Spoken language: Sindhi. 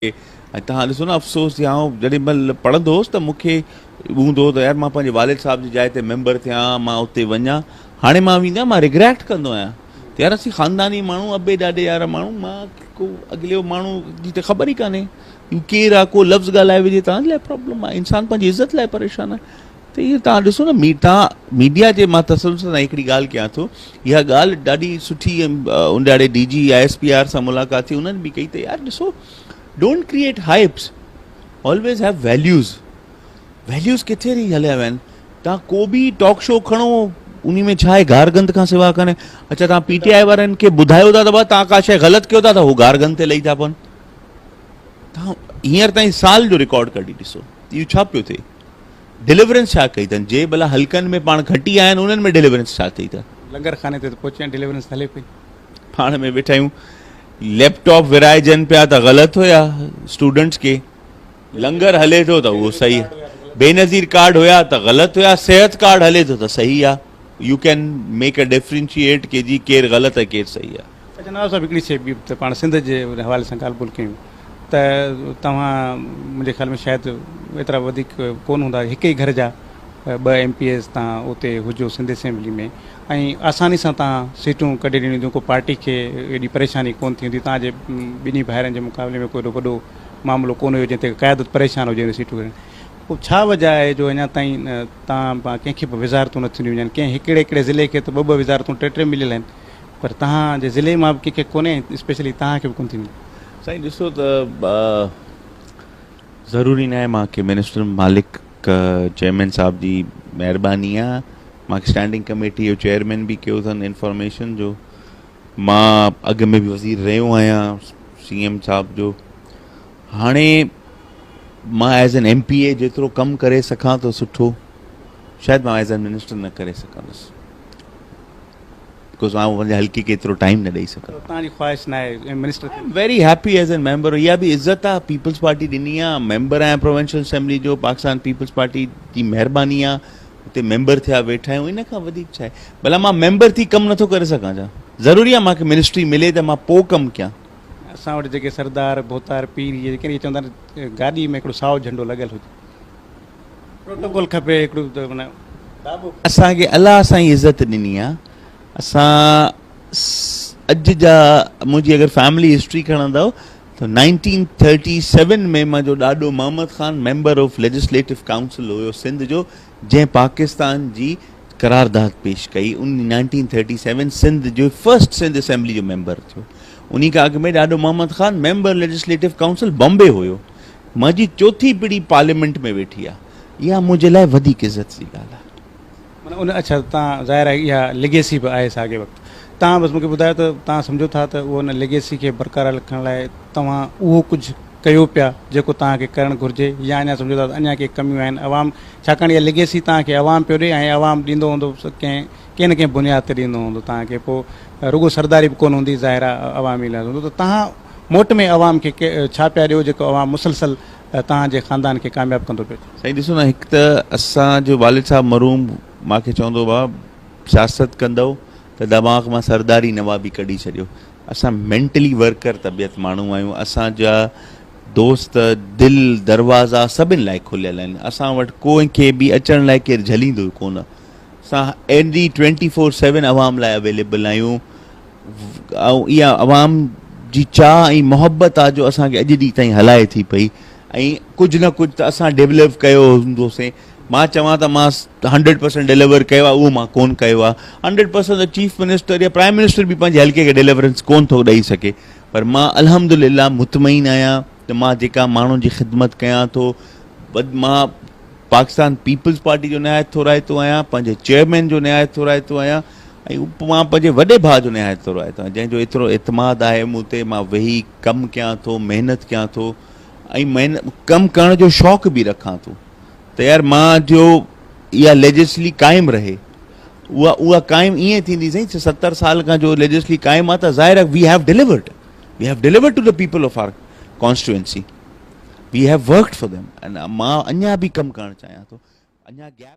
۽ توهان ڏسو نه افسوس ٿي آئون جڏهن مهل پڙهندو هوس ته مون کي هوندو هو ته يار مان پنهنجي والد صاحب جي جاء تي ميمبر ٿيان مان اتي وڃان هاڻي مان ويندو آهيان مان ريگريٽ ڪندو آهيان ته يار اسين خانداني ماڻهو ابي ڏاڏي وارا ماڻهو مان ڪو اڳلي ماڻهو جي ته خبر ئي ڪانهي هو ڪير آهي ڪو لفظ ڳالهائي وجهي توهان جي لاء پرابلم آهي انسان پنهنجي عزت لاء پريشان آهي ته اهو توهان ڏسو نه مي توهان ميڊيا جي مان تسلسل سان هڪڙي ڳالهه ڪيان ٿو اها ڳالهه ڏاڍي سٺي ان ڏهاڙي D G I S P R سان ملاقات ٿي انهن به ڪئي ته يار ڏسو don't create hypes always have values values ڪٿي رهي هليا ويا آهن توهان ڪو به ٽاڪ شو کڻو انهي ۾ ڇا آهي گار گند کان سوا ڪانهي اچا توهان پي ٽي آء وارن کي ٻڌايو ٿا ته بابا توهان ڪا شيء غلط ڪيو ٿا ته هو گار گند تي لهي ٿا پون توهان هينئر تائين سال جو رڪارڊ ڪڍي ڏسو اهو ڇا پيو ٿئي ڊليورنس ڇا ڪئي اٿن جي ڀلا حلقن ۾ پاڻ کٽي آيا آهن انهن ۾ ڊليورنس ڇا ٿي اٿن. لنگر خاني تي ته پهچي آهن ڊليورنس هلي پئي. پاڻ ۾ ويٺا آهيون ليپ ٽاپ ورهائجن پيا ته غلط هيا اسٽوڊنٽس کي لنگر هلي ٿو ته اهو صحيح بينظير ڪارڊ هيا ته غلط هيا صحت ڪارڊ هلي ٿو ته صحيح آ you can make a differentiate ڪي جي ڪير غلط ۽ ڪير صحيح آ. اچا نواب صاحب هڪڙي شيء ٻي ته پاڻ سنڌ جي حوالي سان ڳالهه ٻولهه ڪيون ته توهان منهنجي خيال ۾ شايد ايترا وڌيڪ ڪونه هوندا هڪ ئي گهر جا ٻه ايم پي ايز توهان اتي هجو سنڌ اسيمبلي ۾ ۽ آساني سان توهان سيٽون ڪڍي ڏنيون هونديون ڪو پارٽي کي ايڏي پريشاني ڪونه ٿي هوندي توهان جي ٻنهي ڀائرن جي مقابلي ۾ ڪو ايڏو وڏو معاملو ڪونه هيو جنهن تي قيادت پريشان هجي سيٽون ڪڍڻ پوء ڇا وجه آهي جو اڃا تائين توهان ڪنهن کي به وزارتون نٿيون ڏنيون وڃن ڪنهن هڪڙي هڪڙي ضلعي کي ته ٻه ٻه وزارتون ٽي ٽي مليل آهن پر توهان جي ضلعي مان به ڪنهن کي ڪونهي ۽ اسپيشلي توهان کي به ڪونه ٿي ملي. سائين ڏسو ته ضروري ناهي مان کي منسٽر مالڪ چيئرمين صاحب جي مهرباني آ مان کي اسٽينڊنگ ڪميٽي جو چيئرمين به ڪيو اٿن انفارميشن جو مان اڳ ۾ به وزير رهيو آهيان سي ايم صاحب جو هاڻي مان as an M P A جيترو ڪم ڪري سگهان ٿو سٺو شايد مان ايز اين منسٽر نه ڪري سگهندس. Because آئون پنهنجي حلقي کي ايترو ٽائيم نه ڏئي سگهندس. توهان جي خواهش ناهي منسٽر ٿيڻ جي؟ Very happy as an member اها به عزت آ پيپلز پارٽي ڏني آ ميمبر آهيان پروونشل اسيمبلي جو پاڪستان پيپلز پارٽي جي مهرباني آ اتي ميمبر ٿيا ويٺا آهيون ان کان وڌيڪ ڇا آهي ڀلا مان ميمبر ٿي ڪم نٿو ڪري سگهان ڇا ضروري آ مان کي منسٽري ملي ته مان پو ڪم ڪيان. اسان وٽ جيڪي سردار ڀوتار پير اهي جيڪي آهن اهي چوندا آهن گاڏي ۾ هڪڙو سائو جهنڊو لڳل هجي. پروٽوڪول کپي هڪڙو ته معنيٰ داٻو کپي. اسان کي الله سائين عزت ڏني آ اسان اڄ جا منهنجي اگر فيملي هسٽري کڻندؤ ته نائنٽين ٿرٽي سيون ۾ منهنجو ڏاڏو Muhammad Khan member of legislative council هيو سنڌ جو جنهن پاڪستان جي قرارداد پيش ڪئي ان نائنٽين ٿرٽي سيون سنڌ جو فرسٽ سنڌ اسيمبلي جو ميمبر ٿيو انهي کان اڳ ۾ ڏاڏو Muhammad Khan member legislative council Bombay هيو منهنجي چوٿين پيڙهي پارليامينٽ ۾ ويٺي آ اها منهنجي لاء وڌيڪ عزت جي ڳالهه آ. معنيٰ ان اڇا تان ظاهر آهي اها ليگيسي به آهي ساڳئي وقت تان بس مونکي ٻڌايو ته تان سمجهو ٿا ته اهو ان ليگيسي کي برقرار رکڻ لاء توهان اهو ڪجهه ڪيو پيا جيڪو توهان کي ڪرڻ گهرجي يا اڃا سمجهو ٿا ته اڃا ڪي ڪميون آهن عوام ڇاڪاڻ اها ليگيسي توهان کي عوام پيو ڏي ۽ عوام ڏيندو هوندو ڪنهن ڪنهن نه ڪنهن بنياد تي ڏيندو هوندو توهان کي پوء رڳو سرداري به ڪونه هوندي ظاهر آهي عوامي لحاظ هوندو ته توهان موٽ ۾ عوام کي ڇا پيا ڏيو جيڪو عوام مسلسل توهان جي خاندان کي ڪامياب ڪندو پيو اچي. سائين ڏسو نه هڪ ته اسان جو والد صاحب مرحوم مان کي چوندو هو بابا سياست ڪندؤ ته دماغ مان سرداري نوابي ڪڍي ڇڏيو اسان مينٽلي ورڪر طبيعت ماڻهو آهيون اسان جا دوست دل دروازا سڀن لاء کليل آهن اسان وٽ ڪنهن کي به اچڻ لاء ڪير جهليندو ئي ڪونه اسان اينڊي ٽوينٽي فور سيون عوام لاء اويليبل آهيون ۽ اها عوام جي چاهه ۽ محبت آ جو اسان کي اڄ ڏينهن تائين هلائي ٿي پئي ۽ ڪجهه نه ڪجهه ته اسان ڊيولپ ڪيو هوندوسين مان چوان ته مان هنڊريڊ پرسنٽ ڊليور ڪيو آ اهو مان ڪون ڪيو آ هنڊريڊ پرسنٽ ته چيف منسٽر يا پرائم منسٽر به پنهنجي حلقي کي ڊليورنس ڪون ٿو ڏئي سگهي پر مان الحمد لله مطمئن آهيان ته مان جيڪا ماڻهن جي خدمت ڪيان ٿو مان پاڪستان پيپلز پارٽي جو نهايت ٿورائتو آهيان، پنهنجي چيئرمين جو نهايت ٿورائتو آهيان ۽ مان پنهنجي وڏي ڀاء جو نهايت ٿورائتو آهيان جنهن جو ايترو اعتماد آهي مون تي مان ويهي ڪم ڪيان ٿو محنت ڪيان ٿو ۽ محنت ڪم ڪرڻ جو شوق به رکان ٿو ته يار مان جو اها ليجسلي قائم رهي اها اها قائم ائين ٿيندي سائين 70 سال کان جو ليجسلي قائم آهي ته ظاهر آهي we have delivered we have delivered to the people of our constituency we have worked for them مان اڃا به ڪم ڪرڻ چاهيان ٿو اڃا گيپ.